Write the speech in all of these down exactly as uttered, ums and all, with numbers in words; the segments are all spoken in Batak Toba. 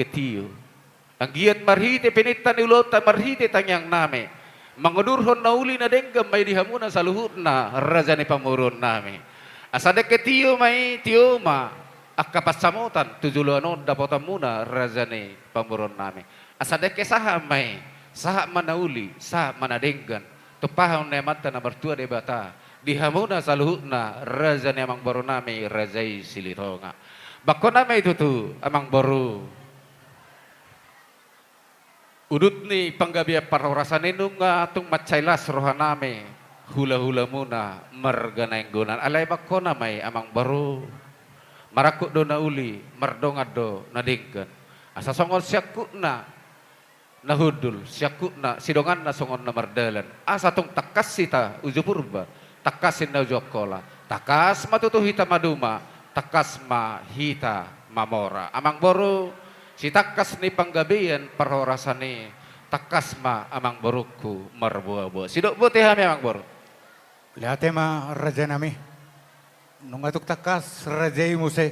tio. Anggiat marhite pinangido ni ulaonta, marhite tangiangnami, mangudurhon na uli na denggan ma i di hamuna saluhutna raja ni pamoruonnami. Asa dengke tio ma i, tio ma angka pansamotan tu joloan on dapotanmuna raja ni pamoruonnami. Asa dengke sahat ma i, sahat ma na uli, sahat ma na denggan, tumpahon ni Amanta na martua Debata di hamuna saluhutna raja ni amangborunami raja i Silitonga. Bangkona ma i tutu, amangboru. Udut ni panggabean parhorasan i nunga tung mansai las rohanami hulahulamuna marga Nainggolan. Alai bangkona ma i, amangboru. Marangkup do na uli, mardongan do na denggan. Asa songon siangkupna na hundul, siangkupna, sidonganna songon na mardalan. Asa tung tangkas hita uju Purba, tangkas ninna uju Angkola, tangkas ma tutu hita maduma, tangkas ma hita mamora. Amangboru, sitangkas ni panggabean parhorasan i, tangkas ma amangborungku marboaboa. Sidok boti hami, amangboru. Mauliate ma, rajanami. Nunga tung tangkas raja i muse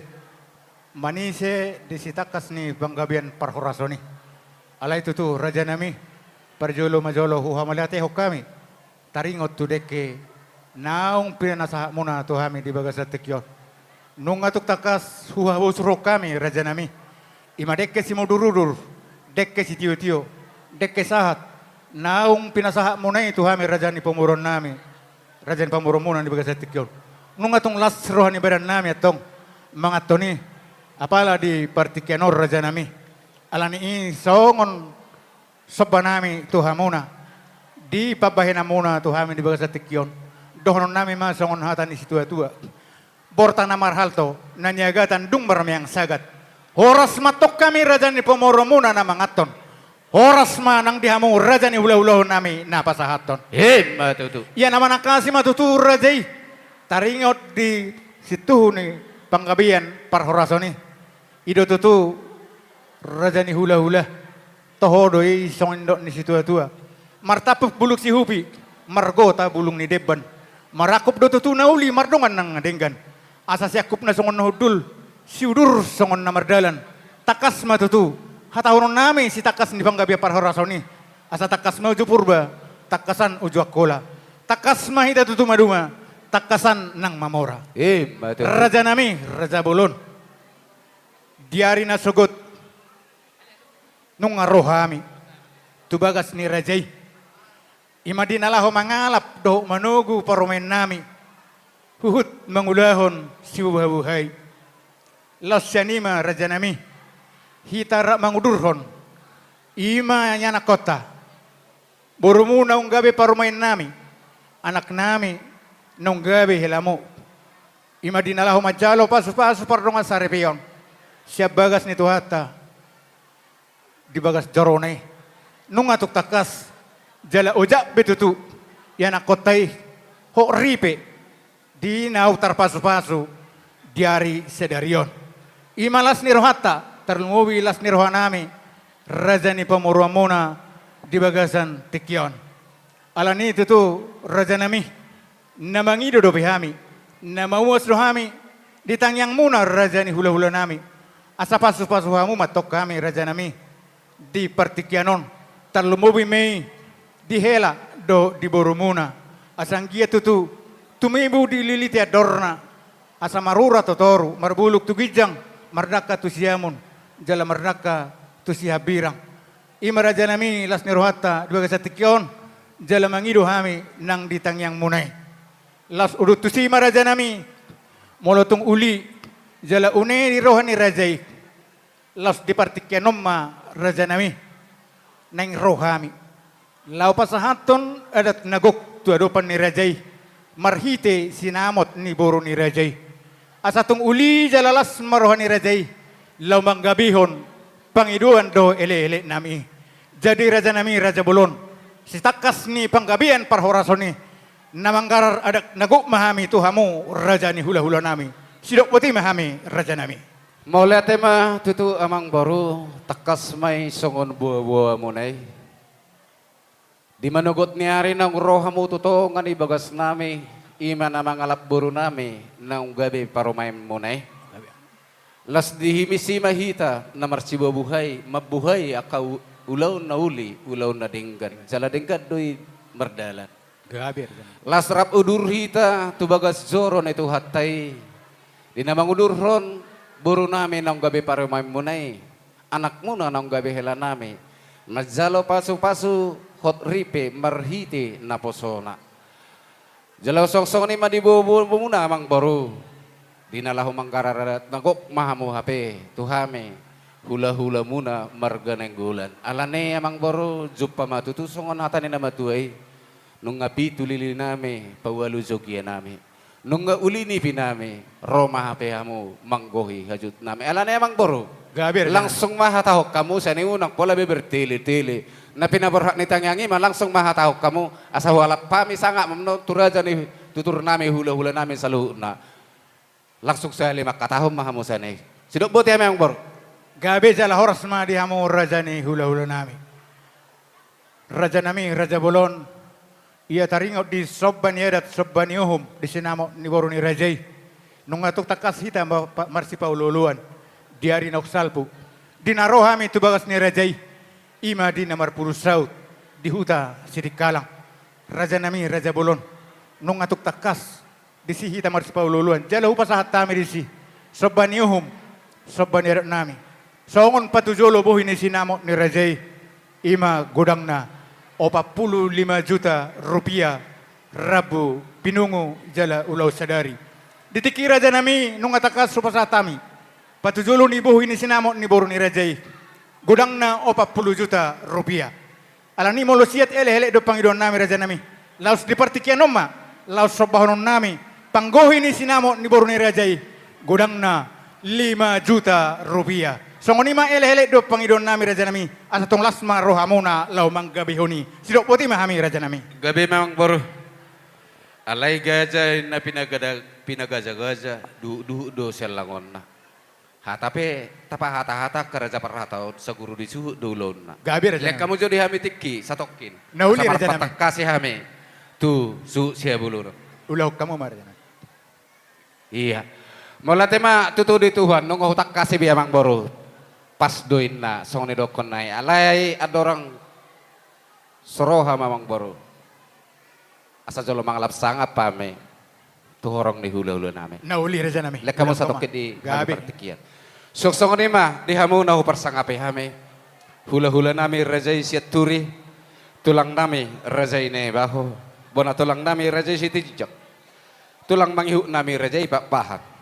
manise di sitangkas ni panggabean parhorason i. Alai tutu, rajanami, parjolo ma jolo huhamauliatehon hami taringot tu dengke naung pinasahatmuna tu hami di bagasan tingki on. Nunga tung tangkas huhabosurhon hami, rajanami, i ma dengke simudurudur, dengke sitiotio, dengke sahat naung pinasahatmuna i tu hami raja ni pamoruonnami, raja ni pamoruonmuna di bagasan tingki on. Nunga tung las roha ni badannami antong manganhon i, apala di partingkian on, rajanami. Alani i songon sombanami tu hamuna di pambahenanmuna tu hami di bagasan tingki on, dohononnami ma songon hata ni situatua: Borta na marhalto, na niagatan dung marmeang sagat. Horas ma antong hami raja ni pamoruonmuna na manganhon. Horas ma nang di hamu raja ni hulahulahonnami na pasahathon. Emma tutu. Ia na manangkasi ma tutu raja i taringot di sintuhu ni panggabean parhorason i. I do tutu, raja ni hulahula, toho do i songon nidok ni situatua: Martampuk bulung sihupi, margota bulung ni demban. Marangkup do tutu na uli, mardongan nang na denggan. Asa siangkupna songon na hundul, siudur songon na mardalan. Tangkas ma tutu hatahononnami sitangkas ni panggabean parhorason i. Asa tangkas ma uju Purba, tangkasan uju Angkola. Tangkas ma hita tutu maduma, tangkasan nang mamora. Emma tutu. Rajanami, raja bolon. Di ari na sogot nunga ro hami tu bagas ni raja i. I ma di na laho mangalap dohot manogu parumaennami huhut mangulahon sibuhabuhai. Laos sian i ma, rajanami, hita rap mangudurhon i ma ianakhonta, borumu naung gabe parumaennami, anaknami naung gabe helamu. I ma di na laho manjalo pasupasu pardongansaripeon sian bagas ni Tuhanta di bagas jorona i. Nunga tung tangkas jala ojak be tutu ianakhonta i hot ripe di naung tarpasupasu di ari sadari on. I ma las ni rohanta, tarlumobi las ni rohanami, raja ni pamoruonmuna di bagasan tingki on. Alani i tutu, rajanami, na mangido dope hami, na mauas do hami di tangiangmuna, raja ni hulahulanami. Asa pasupasu hamu ma antong hami, rajanami, di partingkian on, tarlumobi ma i di hela dohot di borumuna. Asa anggiat tutu tumibu dililiti andorna, asa marurat tu toru, marbulung tu ginjang, mardangka tu siamun, jala mardangka tu sihambirang. I ma, rajanami, las ni rohanta di bagasan tingki on, jala mangido hami nang di tangiangmuna i. Laos udut tusi ma, rajanami, molo tung uli jala une di roha ni raja i, laos di partingkian on ma, rajanami, naeng ro hami laho pasahathon adat na gok tu adopan ni raja i, marhite sinamot ni boru ni raja i. Asa tung uli jala las ma roha ni raja i laho manggabehon pangidoan dohot elekeleknami i. Jadi, rajanami, raja bolon, sitangkas ni panggabean parhorason i, na manggarar adat na gok ma hami tu hamu, raja ni hulahulanami. Sidok boti ma hami, rajanami. Mauliate ma tutu, amangboru, tangkas ma i songon boaboamuna i. Di manogot ni ari naung ro hamu tu tonga ni bagasnami, i ma na mangalap borunami naung gabe parumaenmuna i. Las di hami i ma hita na marsibuhabuhai, mambuhai angka u-, ulaon na uli, ulaon na denggan. Jala denggan do i mardalan. Gabe, gabe. Las rap udur hita tu bagas joro ni Tuhanta i, di na mangudurhon boru nami naung gabe parumaenmuna i, anakmuna naung gabe hela nami, manjalo pasupasu hot ripe marhite naposona. Jala songon i ma di boboboomuna, amangboru, di na laho manggarar adat na gok ma hamu hape tu hami hulahulamuna marga Nainggolan. Alani, amangboru, jumpa ma tutu songon hata ni na matua i: Nunga pitu lili nami, paualu jogia nami. Nunga uli nipi nami, ro ma hape hamu manggohi hajut nami. Alani, amangboru, gabe, gabe, langsung ma hatahon hamu sian i, unang pola be bertele-tele. Na pinaborhat ni tangiang i ma, langsung ma hatahon hamu, asa hualap hami sangap ma tu raja ni tutur nami, hulahula nami saluhutna. Langsung sahali manghatahon ma hamu sian i. Sidok boti hami, amangboru. Gabe jala horas ma di hamu raja ni hulahula nami. Raja nami, raja bolon, ia taringot di somba ni adat, somba ni uhum, di sinamot ni boru ni raja i, nunga tung tangkas hita ma-, pa-, marsipaolooloan di ari naung salpu, di na ro hami tu bagas ni raja i, i ma di na marpudun saut di huta Sidikalang. Raja nami, raja bolon, nunga tung tangkas disi hita marsipaolooloan, jala hupasahat hami disi somba ni uhum, somba ni adat nami, songon patujolo bohi ni sinamot ni raja i, i ma godangna opat pulu lima juta rupiah, rambu pinungu jala ulaon sadari. Di tingki i, raja nami, nunga tangkas hupasahat hami patujolo ni bohi ni sinamot ni boru ni raja i, godangna opat pulu juta rupiah. Alani, molo siat elekelek do pangidoan nami, raja nami, laos di partingkian on ma laos sombahonon nami panggohi ni sinamot ni boru ni raja i, godangna lima juta rupiah. Songon i ma elekelek do pangidoan nami, raja nami, asa tung las ma rohamuna laho manggabehon i. Sidok boti ma hami, raja nami. Gabe ma, amangboru. Alai gaja na pinagada-, pinagajagaja, duhutduhut do sian langonna. Hata pe tapahatahata angka raja parhata on, saguru di suhut do ulaonna. Gabe, raja nami. Lehon hamu jo di hami tingki satongkin. Na uli, raja nami. Asa marpatangkasi hami tu suhut sihabolonan. Ulahon hamu ma, raja nami. Ia. Mauliate ma tutu di Tuhan, nunga hutangkasi be, amangboru. Pas do inna, songon nidokkon nai. Alai andorang so ro hami, amangboru, asa jolo mangalap sangap hami tu horong ni hulahula nami. Na uli, raja nami. Lehon hamu satongkin di partingkian. Songon i ma di hamu na huparsangapi hami, hulahula nami raja i Sianturi, tulang nami raja i Naibaho, bona tulang nami raja i Sitinjak, tulang mangihut nami raja i Pakpahan.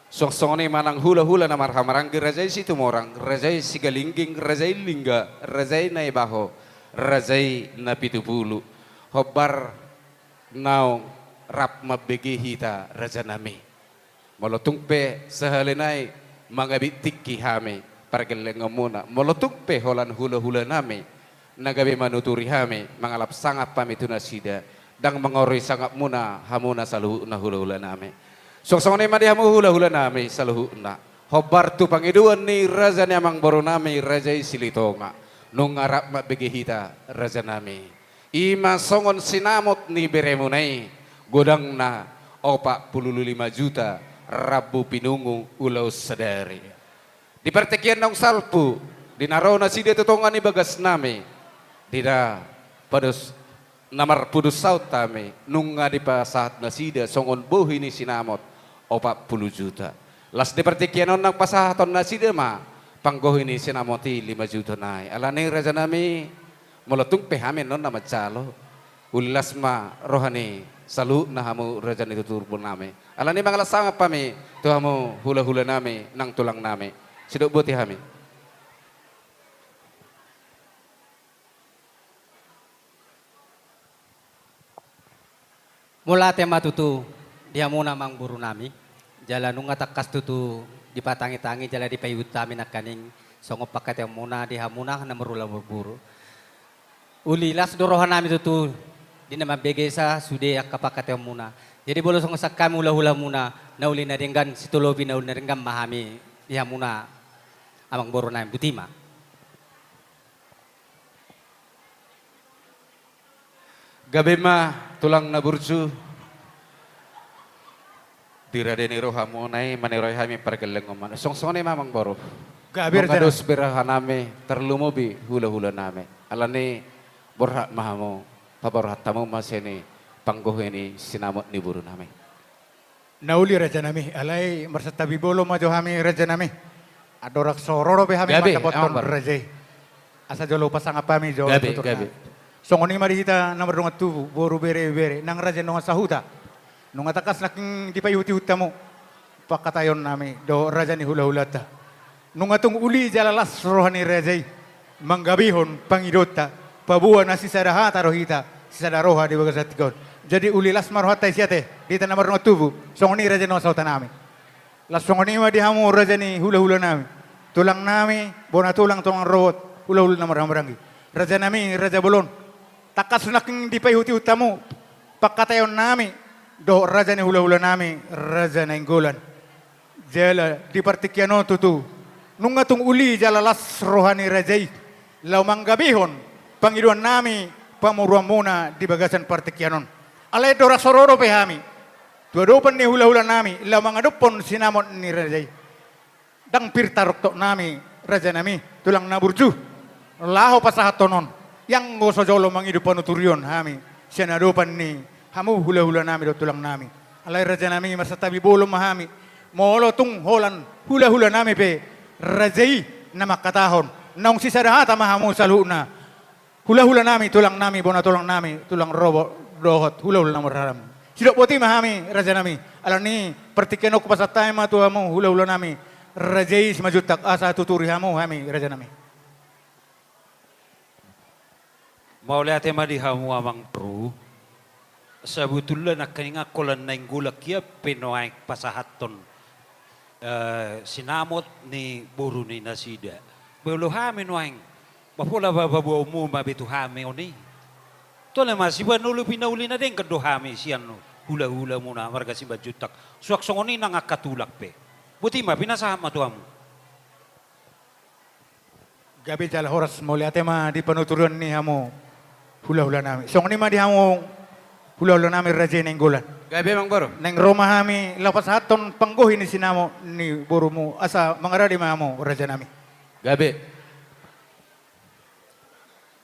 Songon i ma nang hulahula na marhahamaranggi, raja i Situmorang, raja i Sigalingging, raja i Lingga, raja i Naibaho, raja i Napitupulu. Hombar naung rap mambege hita, raja nami. Molo tung pe sahali nai mangabit tingki hami pargellengonmuna, molo tung pe holan hulahula nami na gabe manuturi hami, mangalap sangap hami tu nasida, ndang mangorui sangapmuna hamuna saluhutna hulahula nami. Songon i ma di hamu hulahula nami saluhutna, hombar tu pangidoan ni raja ni amangboru nami raja i Silitonga, nunga rap mambege hita, raja nami. I ma songon sinamot ni beremuna i, godangna opat pulu lima juta, rambu pinungu, ulaon sadari. Di partingkian naung salpu, di na ro nasida tu tonga ni bagas nami, di na pudun, na marpudun saut hami, nunga dipasahat nasida songon bohi ni sinamot opat pulu juta. Laos di partingkian on nang pasahaton nasida ma panggohi ni sinamot i lima juta nai. Alani, raja nami, molo tung pe hami annon na manjalo, uli las ma roha ni saluhutna hamu raja ni tuturpuna nami. Alani, mangalap sangap hami tu hamu hulahula nami nang tulang nami. Sidok boti hami. Mauliate ma tutu di hamuna amangboru nami, jala nunga tangkas tutu dipatangitangi jala dipaihut hami nangkaning songon pangkataionmuna di hamuna na marhula marboru. Uli las do roha nami tutu di na mambegesa sude angka pangkataionmuna. Jadi molo songon sian hami hulahulamuna, na uli na denggan, sitolopi na uli na denggan ma hami di hamuna amangboru nami, botima. Gabe ma tulang na burju. Di rade ni rohamuna i maniroi hami pargellengonmuna. Songon i ma amangboru. Gabe, raja. Mangados be rohanami, tarlumobi hulahulanami. Alani borhat ma hamu, paborhat hamu ma sian i panggohi ni sinamot ni borunami. Na uli rajanami, alai marsantabi bolon ma jo hami rajanami. Andorang so ro dope hami mandapothon raja i. Gabe, amangboru. Asa jolo pasangap hami jo tutur. Gabe, gabe. Songon i ma di hita na mardongan tubu, boru, bere, ibebere, nang raja ni dongan sahuta. Nunga tangkas nangkin dipaihutihut hamu pangkataionnami dohot raja ni hulahulanta. Nunga tung uli jala las roha ni raja i manggabehon pangidoanta, paboa na sisada hata do hita, sisada roha di bagasan tingki on. Jadi uli las ma rohanta disi ate, di hita na mardongan tubu, songon i raja ni dongan sahutanami. Laos songon i ma di hamu raja ni hulahulanami, tulangnami, bona tulang, tulang rorobot, hulahula na marhahamaranggi. Rajanami, raja bolon. Tangkas nangkin dipaihutihut hamu pangkataionnami dohot raja ni hulahulanami, Raja Nainggolan. Jala di partingkian on tutu, nunga tung uli jala las roha ni raja i laho manggabehon pangidoannami, pamoruonmuna di bagasan partingkian on. Alai andorang so ro dope hami tu adopan ni hulahulanami laho mangadophon sinamot ni raja i. Ndang pir taroktoknami rajanami, tulang na burju, laho pasahathon on. Ianggo so jolo mangido panuturion hami sian adopan ni hamu hulahulanami dohot tulangnami. Alai rajanami, marsantabi bolon ma hami, molo tung holan hulahulanami pe raja i na mangkatahon, naung sisada hata ma hamu saluhutna. Hulahulanami, tulangnami, bona tulangnami, tulang rorobot dohot hulahula na marhahamaranggi. Sidok boti ma hami rajanami. Alani partingkian on hupasahat hami ma tu hamu hulahulanami, raja i Simanjuntak, asa tuturi hamu hami rajanami. Mauliate ma di hamu amangboru. Sabotulna nangkaningan holan Nainggolan hian pe nuaeng pasahathon, eh, sinamot ni boru ni nasida. Molo hami nuaeng, ma pola paboaonmu ma be tu hami on i. Tole ma, sian na uli, pinauli na denggan do hami sian hulahulamuna marga Simanjuntak. Suang songon i nang angka tulang pe. Boti ma, pinasahat ma tu hamu. Gabe jala horas, mauliate ma di panuturion ni hamu hulahulanami. Songon i ma di hamu hulahulanami, raja i Nainggolan. Gabe amangboru. Naeng ro ma hami laho pasahathon panggohi ni sinamot ni borumu, asa mangarade ma hamu rajanami. Gabe.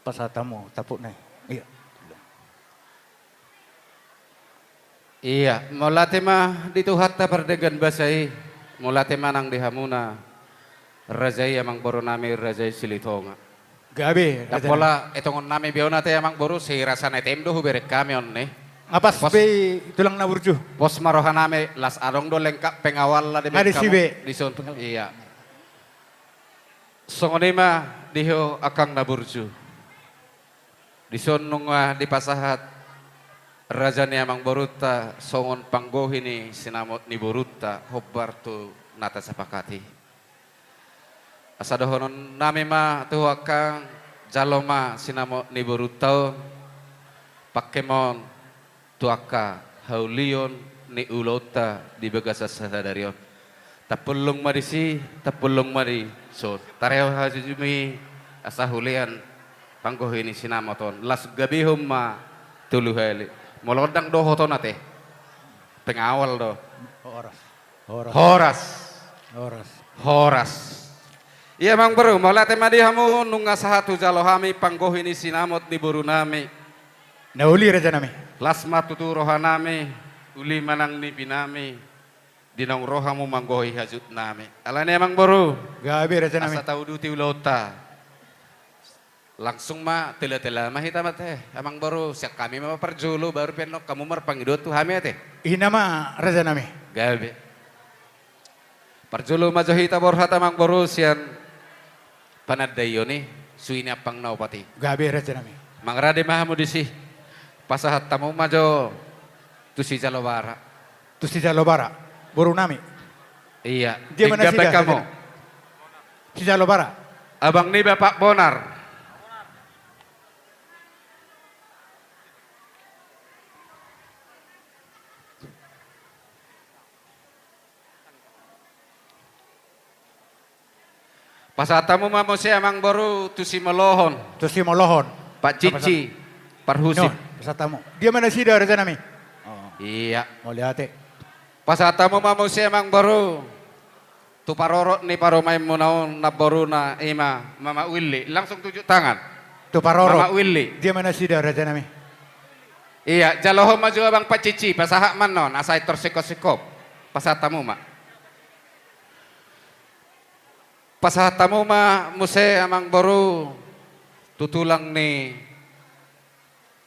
Pasahat hamu tampukna i. Iya. Iya, mauliate ma di Tuhanta pardenggan basa i, mauliate ma nang di hamuna raja i amangborunami, raja i Silitonga. Gabe, raja. Ndang pola etongonnami be on ate amangboru, sai rasa na etem do hubereng hami on i. Nga pas be i tulang na burju. Pos ma rohanami, las adong do lengkap pengawalna dibereng hamu dison. Iya. Songon i ma di ho angkang na burju. Dison nunga dipasahat raja ni amangborunta songon panggohi ni sinamot ni borunta hombar tu na tasapakati. Asa dohononnami ma tu ho angkang, jalo ma sinamot ni borunta on, pangkemon tu angka haulion ni ulaonta di bagasan sadari on. Tapulung ma disi, tapulung ma dison. Tarehon hajujumi asa hulean panggohi ni sinamot on. Las gabehon ma tolu hali. Molo ndang dohot on ate, pengawal do. Horas. Horas. Horas. Horas. Horas. Iya amangboru, mauliate ma di hamu, nunga sahat hujalo hami panggohi ni sinamot ni borunami. Na uli rajanami. Las ma tutu rohanami, uli ma nang nipinami, di naung ro hamu manggohi hajutnami. Alani amangboru. Gabe rajanami. Asa tauduti ulaonta. Langsung ma telatela ma hita ma ate amangboru, sian hami ma parjolo, baru pe annon hamu marpangidoan tu hami ate. I ma rajanami. Gabe. Parjolo ma jo hita borhat amangboru sian panandaion i, suhi ni ampang na opat i. Gabe rajanami. Mangarade ma hamu disi. Pasahat hamu ma jo tu sijalo bara. Tu sijalo bara, borunami. Iya. Dia mana sida, hamu? Sijalo bara. Abang ni Bapak Bonar. Pasahat hamu ma muse amangboru tu simolohon. Tu simolohon. Pak Cici, parhusip. Pasahat hamu. Dia mana sida rajanami? Oh. Iya. Mauliate. Pasahat hamu ma muse, Amangboru, tu parorot ni parumaenmuna on, namboruna i ma Mamak Willy. Langsung tunjuk tangan. Tu parorot. Mamak Willy. Dia ma nasida, rajanami? Ia, jalohon ma jo Abang Pacici, pasahat ma annon, asa i tor singkop-singkop. Pasahat hamu ma. Pasahat hamu ma muse, Amangboru, tu tulang ni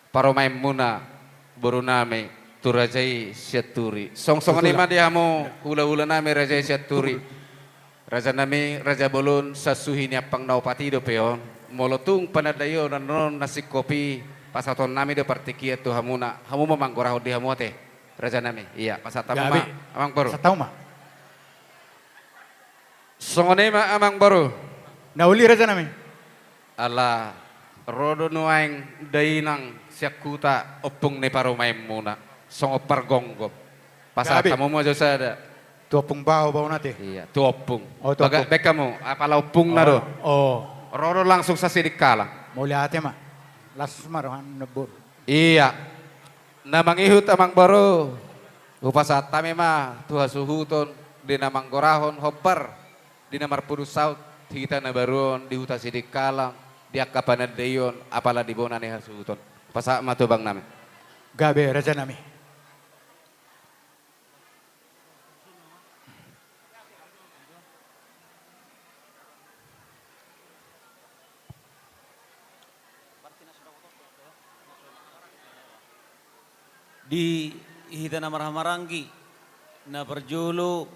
parumaenmuna, borunami, tu raja i Sianturi. Songon songon i ma di hamu hula-hulanami raja i Sianturi. Rajanami, raja bolon, sasuhi ni ampang na opat i dope on. Molo tung panandaion annon na singkop i, pasahatonnami do partingkian tu hamuna. Hamu ma manggorahon di hamu ate, rajanami. Ia, pasahat hamu ma, Amangboru. Pasahat hamu ma. Songon i ma, Amangboru. Na uli, rajanami. Ala ro do nuaeng dainang sian huta, ompung ni parumaenmuna, songon pargomgom. Pasahat hamu ma jo sada. Tu ompung bao, bao nate? Ia, tu ompung. O, tu ompung. Baen hamu, apala ompungna do. O. Ro do langsung sasidi kalang. Mauliate ma. Las ma rohana, namboru. Ia. Na mangihut, Amangboru, hupasahat hami ma tu hasuhuton di na manggorahon hombar di na marpudun saut hita na baru on di huta Sidikalang, di angka panandaion apala di bona ni hasuhuton. Pasahat ma tu abangnami. Gabe, rajanami. Di hita na marhahamaranggi, na parjolo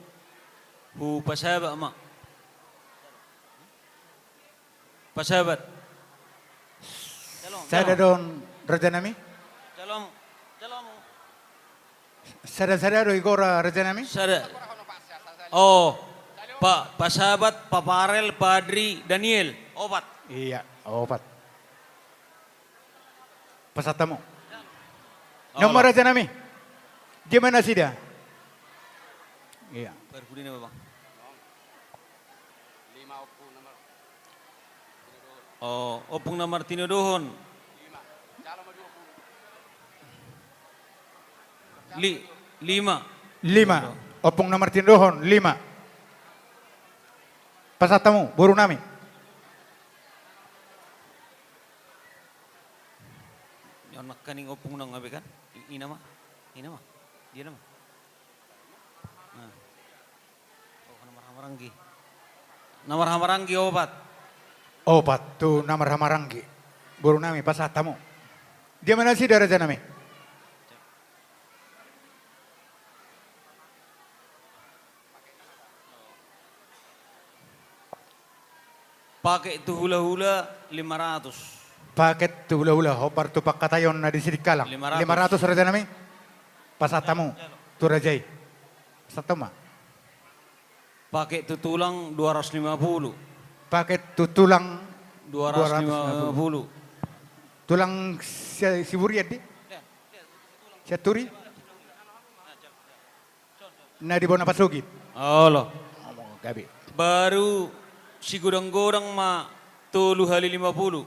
hupasabat ma. Pasabat. Sada do on, rajanami? Sada-sada do igora, rajanami? Sada. O, Pa, Pasabat, Paparel, Padri, Daniel. Opat. Ia, opat. Pasahat hamu. Olo. Nomor, rajanami. Dia ma nasida? Ia. Parpudi na, Bang. O, ompung na martinodohon. Li-, lima. Lima. Ompung na martinodohon, lima. Pasahat hamu, borunami. Nyon nangkaning ompung nang abe kan? I-, ina ma. Ina ma. Dia nama. Nah. O, na marhahamaranggi. Na marhahamaranggi opat. Opat tu na marhahamaranggi. Borunami, pasahat hamu. Dia ma nasida, rajanami? Paket tu hulahula lima ratus. Paket tu hulahula, hombar tu pangkataion na di Sidikalang. Lima ratus. Lima ratus, rajanami. Pasahat hamu tu raja i. Pasahat hamu ma. Paket tu tulang dua ratus lima puluh. Paket tu tulang dua ratus lima puluh. Dua ratus lima puluh. Tulang si-, Siburian di? Sianturi? Na di bona pasogit. Olo. Gabe. Baru sigodang-godang ma tolu hali lima puluh.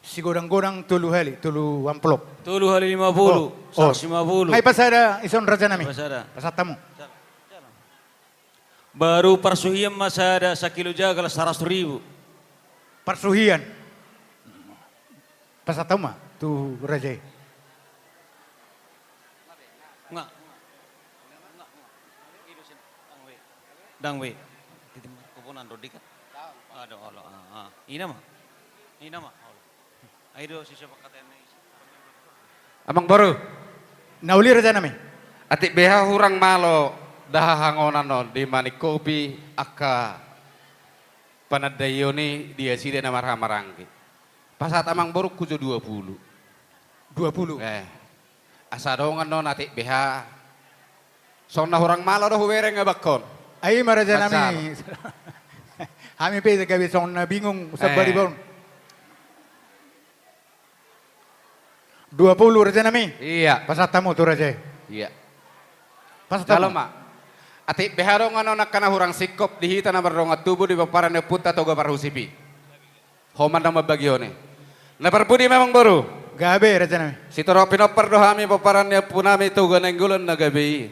Sigodang-godang tolu hali, tolu amplop. Tolu hali lima puluh, o, o, saratus lima puluh. Nga i pasada ison, rajanami? Pasada. Pasahat hamu. Baru parsuhian ma sada sakilo jagal saratus ribu. Parsuhian. Pasahat hamu ma tu raja i. Nga. Ndang be. Titi markoponan do di kan. Ado, olo, ah, ah. Ina ma. Ina ma, olo. Ai do sisapangkataion na i. Amangboru. Na uli, rajanami. Atik beha hurang malo dahahangonan on di maningkopi angka panandaion i di nasida na marhahamaranggi. Pasahat amangborungku jo dua puluh. Dua puluh. Eh. Asa adong annon atik beha. Songon na hurang malo do hubereng abangkon. Ai ma, rajanami. Hami pe gabe songon na bingung sambari baon. Dua puluh, rajanami. Ia. Pasahat hamu tu raja i. Ia. Pasahat hamu. Jalo ma. Atik beha adong annon angka na hurang singkop di hita na mardongan tubu di pomparan ni ompunta Toga Parhusip i. Ho ma na mambagion i. Na parpudi ma, amangboru. Gabe, rajanami. Sitorop pinompar do hami pomparan ni ompunami Toga Nainggolan na gabe i.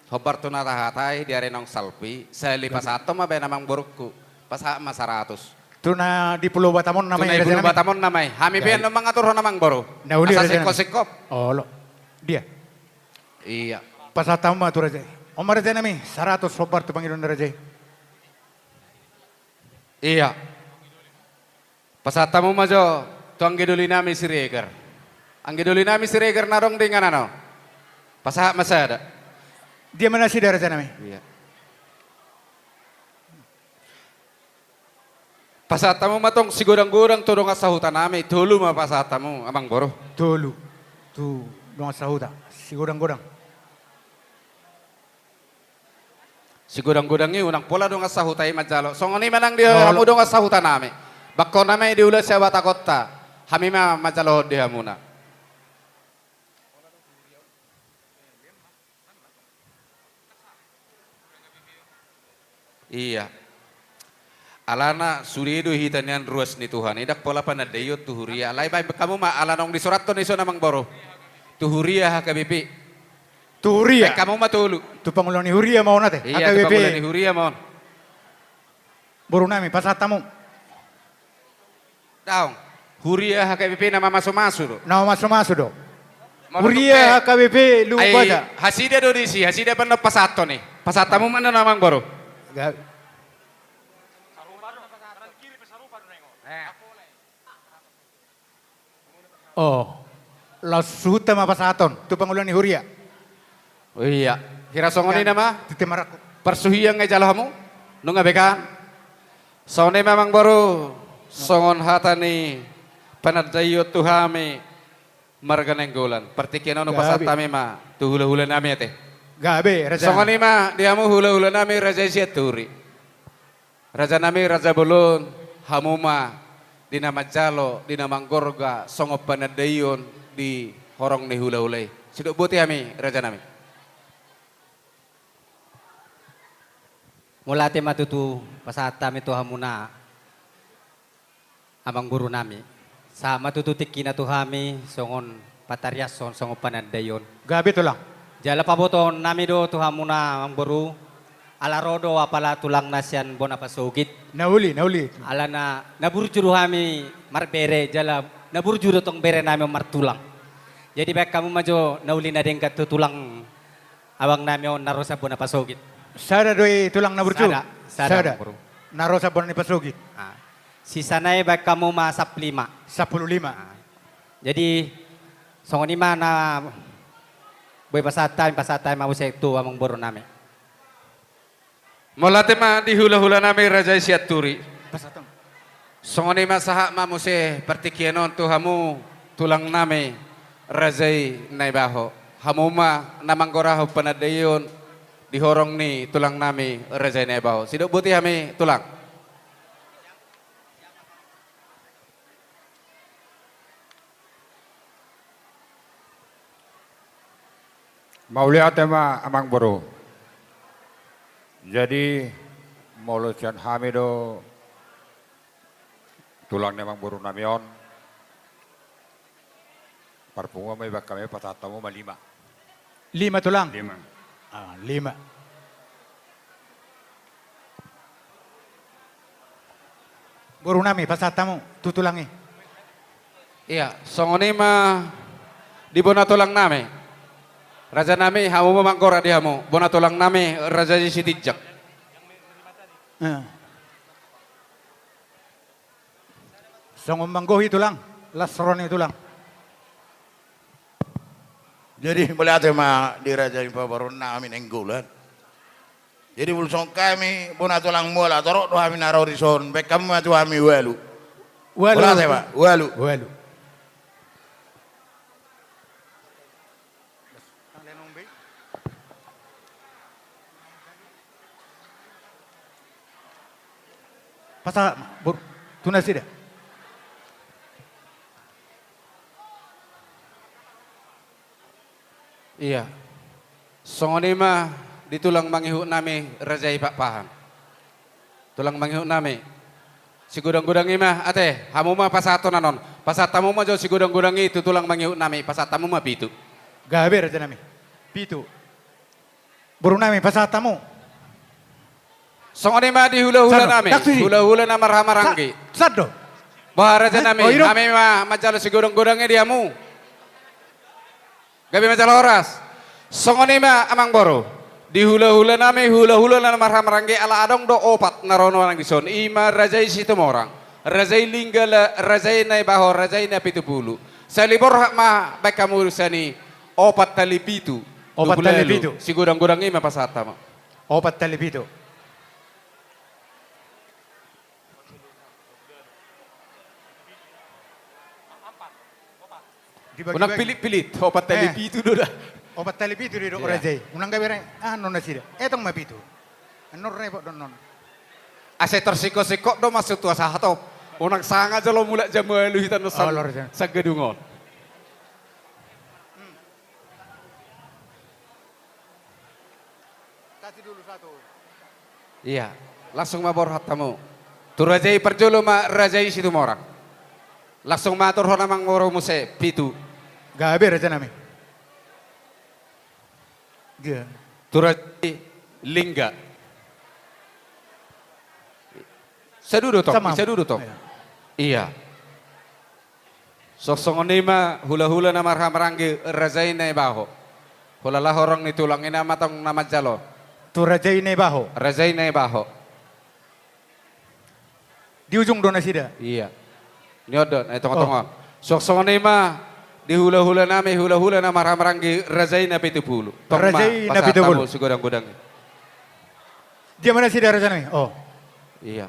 Hombar tu na tahatai di ari naung salpu i, sahali pasahathon ma baen amangborungku. Pasahat ma saratus. Tu na di Pulo Batam on nama i, raja nami. Tu na di Pulo Batam on nama i. Hami pe annon mangaturhon amangboru. Na uli, raja nami. Asa singkop-singkop. Olo. Dia. Ia. Pasahat hamu ma tu raja i. On ma raja nami, saratus hombar tu pangidoan ni raja i. Ia. Pasahat hamu ma jo tu anggi doli nami Siregar. Anggi doli nami Siregar na adong di inganan on. Pasahat ma sada. Dia ma nasida, raja nami? Ia. Pasahat hamu ma tong sigodang-godang tu dongan sahuta nami, tolu ma pasahat hamu, amangboru. Tolu. Tu dongan sahuta, sigodang-godang. Sigodang-godang i unang pola dongan sahuta i manjalo. Songon i ma nang di hamu dongan sahuta nami. Bangko nami di ulaon siabatakonta. Hami ma manjalohon di hamuna. Ia. Alana sude do hita nian ruas ni Tuhan i, ndang pola panandaion tu huria. Alai baen hamu ma, ala naung disurathon i son, amangboru. Tu huria H K B P. Tu huria. Baen hamu ma tolu. Tu pangula ni huria ma on ate. Ia, tu pangula ni huria ma on. Boru nami, pasahat hamu. Daong. Huria H K B P na mamasu-masu do. Na mamasu-masu do. Huria H K B P Lumbata. Ai, hasida do disi, hasida pe annon pasahathon i. Pasahat hamu ma annon, amangboru. Ga- Oh, laos suhut ma pasahathon tu pangula ni huria. Ia, hira songon i nama. Parsuhian nga ijalo hamu? Nunga be kan? Songon i ma, amangboru, songon hata ni panandaion tu hami marga Nainggolan. Partingkian on hupasahat hami ma tu hula-hula nami ate. Gabe, raja. Songon i ma di hamu hula-hula nami raja i Sianturi. Raja nami, raja bolon, hamu ma di na manjalo, di na manggorga songon panandaion di horong ni hula-hula i. Sidok boti hami, raja nami. Mauliate ma tutu pasahat hami tu hamuna, amangboru nami. Sahat ma tutu tingkina tu hami songon patariashon, songon panandaion. Gabe, tulang. Jala pabotohon nami do tu hamuna, amangboru, ala ro do apala tulangna sian bona pasogit. Na uli, na uli. Alana na burju do hami marbere, jala na burju do tong bere nami on martulang. Jadi baen hamu ma jo na uli na denggan tu tulang abang nami on na ro sian bona pasogit. Sada do i tulang na burju? Sada, sada, sada. Amangboru. Na ro sian bona ni pasogit. Ah. Sisana i baen hamu ma sampulu lima. Sampulu lima. Ah. Jadi, songon i ma na boi pasahat hami, pasahat hami ma muse tu amangboru nami. Mauliate ma di hula-hula nami raja i Sianturi. Pasahat hami. Songon i ma sahat ma muse partingkian on tu hamu tulang nami raja i Naibaho. Hamu ma na manggorahon panandaion di horong ni tulang nami raja i Naibaho. Sidok boti hami, tulang. Mauliate ma, amangboru. Jadi, molo sian hami do tulang ni amangboru nami on, parpunguan ma i, baen hami, pasahat hamu ma lima. Lima, tulang? Lima. Ah, lima. Boru nami, pasahat hamu tu tulang i. Ia, songon i ma di bona tulang nami. Raja nami, hamu ma manggora di hamu. Bona tulang nami, raja i Sitinjak. Eh. Songon manggohi, tulang. Las ro ni tulang. Jadi, mauliate ma di raja i, pamoruon nami Nainggolan. Jadi, molo songon hami bona tulang mual, torop do hami na ro dison, baen hamu ma tu hami ualu. Ualu. Mauliate ma, ualu. Ualu. Pasahat ma, boru, tu nasida. Ia. Songon i ma di tulang mangihut nami raja i Pakpahan. Tulang mangihut nami. Sigodang-godang i ma, ate, hamu ma pasahathon annon. Pasahat hamu ma jo sigodang-godang i tu tulang mangihut nami, pasahat hamu ma pitu. Gabe, raja nami. Pitu. Boru nami, pasahat hamu. Songon i ma di hulahula nami, hulahula na marhahamaranggi. Sandok. Boha raja nami, hami ma manjalo sigodang-godang i di hamu. Gabe ma jala horas. Songon i ma amang boru. Di hulahula nami, hulahula na marhahamaranggi, ala adong do opat na ro nuaeng dison. I ma raja i Situmorang, raja i Lingga, raja i Naibaho, raja i Napitupulu. Sahali borhat ma baen hamu sian i opat hali pitu. Opat hali pitu. Sigodang-godang i ma pasahat hamu. Opat hali pitu. Unang pilit-pilit, opat hali pitu do da. Opat hali pitu do didok raja i. Unang gabe re, ah, annon nasida. Etong ma pitu. Annon repot do annon. Asa tarsingkot-singkot do maksud tu asa hatop. Unang sanga jolo mulak jam ualu hita annon sanggadung on. Iya, langsung ma borhat hamu. Tu raja i parjolo ma raja i Situmorang. Langsung ma atur ho amang boru muse, pitu. Gabe raja nami. Tu raja i Lingga. Sadudu tong, sadudu tong. Iya. Songon i ma hulahula na marhahamaranggi raja i Naibaho. Hulala horong ni tulang i nama tong na manjalo. Tu raja i Naibaho. Raja i Naibaho. Di ujung do nasida. Iya. Ni on do, na di tonga-tonga on. Songon i ma di hulahula nami, hulahula na marhahamaranggi raja i Napitupulu. Tong ma pasahat hamu sigodang-godang i. Dia ma nasida raja nami. Oh. Iya.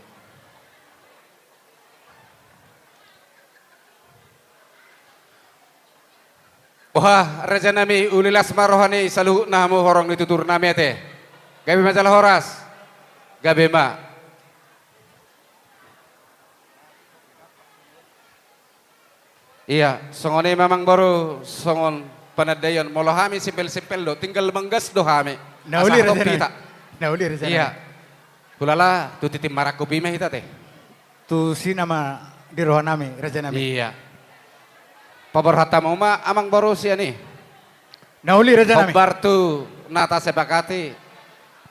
Boha raja nami, uli las ma roha ni saluhutna hamu horong ni tutur nami ate. Gabe ma jala horas. Gabe ma. Iya, songon i ma amang boru, songon panandaion, molo hami simpel-simpel do, tinggal manggas do hami. Na uli raja nami. Iya. Hulala tu tintin marangkup i ma hita ate. Tusi nama di roha nami, raja nami. Iya. Paborhat hamu ma amang boru sian i. Na uli raja nami. Hombar tu na tasepakati,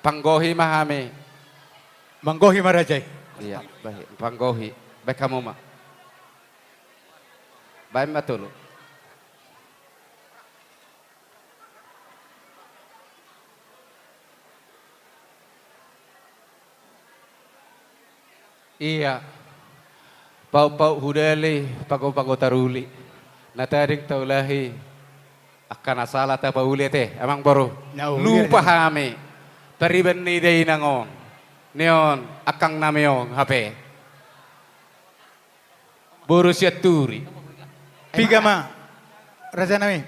panggohi ma hami. Manggohi ma raja i. Iya, baik, panggohi. Baen hamu ma. Baen ma tolu. Iya. Pauk-pauk hudali, pago-pago taruli. Na tading taulahi, angka na sala tapauli ate, amang boru. Lupa hami. Pariban ni dainang on. Ni on, angkang nami on, hape. Boru Sianturi. Piga ma, raja nami?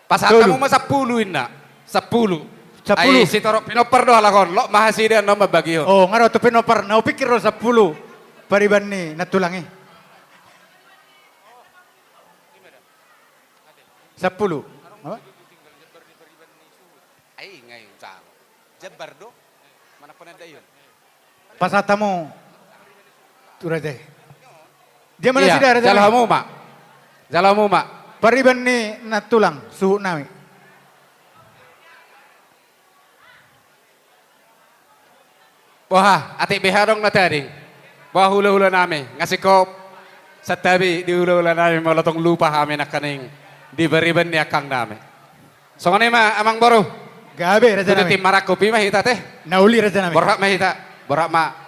Pasahat hamu ma sampulu inna. Sampulu. Sampulu. Ai sitorop pinompar do halak on. Lot ma hasida annon mambagihon. Oh, nga ro tu pinompar. Na hupikir do sampulu. Pariban ni nantulang i. Sampulu. Apa? Ai, nga i, jambar do. Mana panandaion? Pasahat hamu tu raja i. Dia ma nasida raja nami? Jalo hamu ma. Jalo hamu ma. Pariban ni nantulang, suhut nami. Boha, atik beha adong na tading. Boha hulahula nami, nga singkop. Santabi di hulahula nami, molo tong lupa hami nangkaning di pariban ni angkang nami. Songon i ma amang boru. Gabe raja nami. Tu tintin marangkup i ma hita ate. Na uli raja nami. Borhat ma hita. Borhat ma.